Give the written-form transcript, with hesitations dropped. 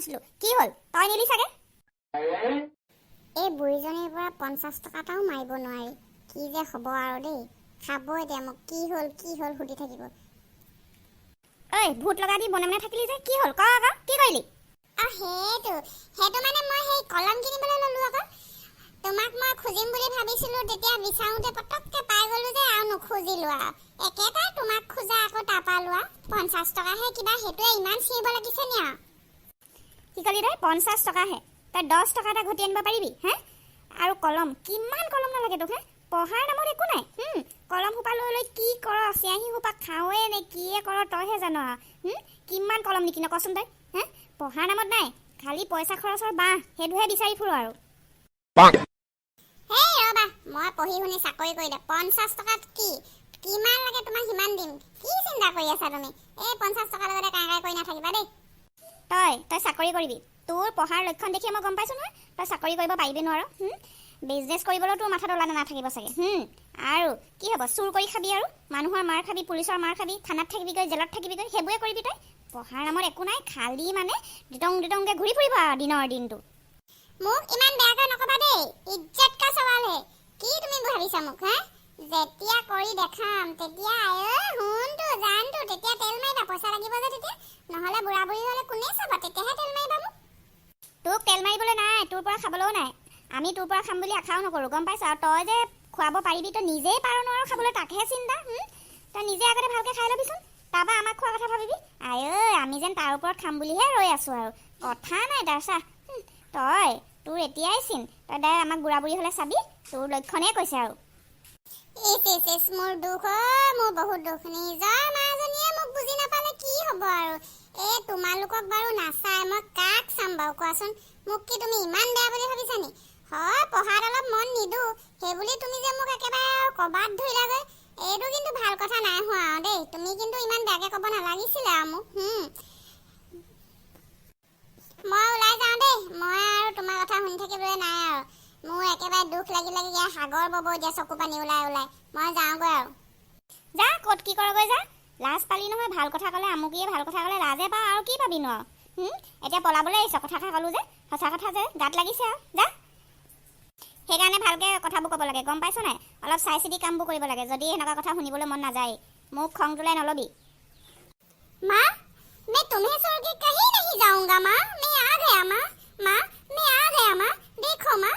আনিছিলোঁ। কি হ'ল, তই নিলি চাগে? এই বুঢ়ীজনীৰ পৰা 50 টকা এটাও মাৰিব নোৱাৰি। কি যে হ'ব আৰু দেই, খাব এতিয়া মোক। কি হ'ল, কি হ'ল সুধি থাকিব। ঐ, ভূত লগা দি মনে মনে থাকিলি যে, কি হ'ল ক আকৌ, কি কৰিলি? অঁ, সেইটো মানে মই সেই কলম কিনিবলৈ ল'লো আকৌ। তোমাক মই খুজিম বুলি ভাবিছিলোঁ, তেতিয়া বিচাৰোঁতে পটককৈ পাই গ'লো যে, আৰু নুখুজিলোঁ। আৰু একেটাই, তোমাক খোজা আকৌ তাৰপৰা লোৱা, 50 টকাহে কিবা, সেইটোৱে ইমান চিঞৰিব লাগিছে নি আৰু? কি ক'লি তই? 50 টকাহে? তই 10 টকা এটা ঘটি আনিব পাৰিবি হে? আৰু কলম, কিমান কলম নালাগে তোক হে? পঢ়াৰ নামত একো নাই। কলম সোপা লৈ লৈ কি কৰ? চিয়াহী সোপা খাওঁৱে নে কিয়ে কৰ তইহে জান আৰু। কিমান কলম নিকিন কচোন তই হে? পঢ়াৰ নামত নাই, খালি পইচা খৰচৰ বাহ সেইটোহে বিচাৰি ফুৰ আৰু। হেই ৰ'বা, মই পঢ়ি শুনি চাকৰি কৰিলে 50 টকাত কি? কিমান লাগে তোমাক সিমান দিম। কি চিন্তা কৰি আছা তুমি? এই 50 টকাৰ লগতে কাই কাই কৰি নাথাকিবা দেই। তই চাকৰি কৰিবি? তোৰ পঢ়াৰ লক্ষণ দেখি মই গম পাইছোঁ নহয়, তই চাকৰি কৰিব পাৰিবি নোৱাৰ। বিজনেছ কৰিবলৈও তোৰ মাথাত ওলা নাথাকিব চাগে। আৰু কি হ'ব? চুৰ কৰি খাবি আৰু মানুহৰ মাৰ খাবি, পুলিচৰ মাৰ খাবি, থানাত থাকিবিগৈ, জেলত থাকিবিগৈ, সেইবোৰে কৰিবি তই। পঢ়াৰ নামত একো নাই, খালি মানে ডিটং ডিটংকৈ ঘূৰি ফুৰিব আৰু দিনৰ দিনটো। মোক ইমান বেয়াকৈ নকবা দেই, इज्जत का सवाल है। কি তুমি ভাবিছা মোক হা? যেতিয়া কৰি দেখাম তেতিয়া, আই শুনতো জানতো, তেতিয়া তেল মাৰিবা। পইচা লাগিব যে তেতিয়া, নহ'লে বুঢ়া বুঢ়ী হ'লে কোনে চাব? তেতিয়াহে তেল মাৰিবা মোক। তোক তেল মাৰিবলৈ নাই, তোৰ পৰা খাবলৈও নাই। আমি তোৰ পৰা খাম বুলি আশাও নকৰোঁ, গম পাইছ? আৰু তই যে খুৱাব পাৰিবি, তই নিজেই পাৰ নোৱাৰ খাবলৈ তাকহে চিন্তা। তই নিজে আগতে ভালকৈ খাই ল'বিচোন, তাৰপৰা আমাক খোৱা কথা ভাবিবি। আই ঐ, আমি যেন তাৰ ওপৰত খাম বুলিহে ৰৈ আছোঁ আৰু। কথা নাই তাৰ, চা। তই তোৰ এতিয়াই চিন, তই দাই আমাক বুঢ়া বুঢ়ী হ'লে চাবি, তোৰ লক্ষণেই কৈছে আৰু। ইচ ইচ ইচ, মোৰ দুখ অ, মোৰ বহুত দুখ। নিজৰ মাজনীয়ে মোক বুজি নাপালে কি হ'ব আৰু? এই তোমালোকক বাৰু নাচাই মই কাক চাম বাৰু কোৱাচোন? মোক কি তুমি ইমান বেয়া বুলি ভাবিছা নি? হয়, পঢ়াত অলপ মন নিদো, সেইবুলি তুমি যে মোক একেবাৰে আৰু কবাত ধৰিলাগৈ, এইটো কিন্তু ভাল কথা নাই হোৱা আৰু দেই। তুমি কিন্তু ইমান বেয়াকে ক'ব নালাগিছিলে আৰু মোক। মই ওলাই যাওঁ দেই, মই আৰু তোমাৰ কথা শুনি থাকিবলৈ নাই আৰু। মোৰ একেবাৰে দুখ লাগি লাগি ইয়াত সাগৰ বব এতিয়া, চকু পানী ওলাই ওলাই। মই যাওঁগৈ আৰু। যা, ক'ত কি কৰগৈ যা। লাজ পালি নহয়? ভাল কথা ক'লে, আমুকীয়ে ভাল কথা ক'লে লাজে পাওঁ, আৰু কি পাবি নো আৰু? এতিয়া পলাবলৈ আহিছ? কথা কথা ক'লো যে, সঁচা কথা যে গাত লাগিছে আৰু, যা। সেইকাৰণে ভালকৈ কথাবোৰ ক'ব লাগে, গম পাইছ নাই? অলপ চাই চিতি কামবোৰ কৰিব লাগে, যদি সেনেকুৱা কথা শুনিবলৈ মন নাযায়। মোক খং তোলাই নল'বি। माँ, मैं तुम्हें छोड़ के कहीं नहीं जाऊंगा। माँ, मैं आ गया। माँ, माँ, मैं आ गया। माँ, देखो माँ।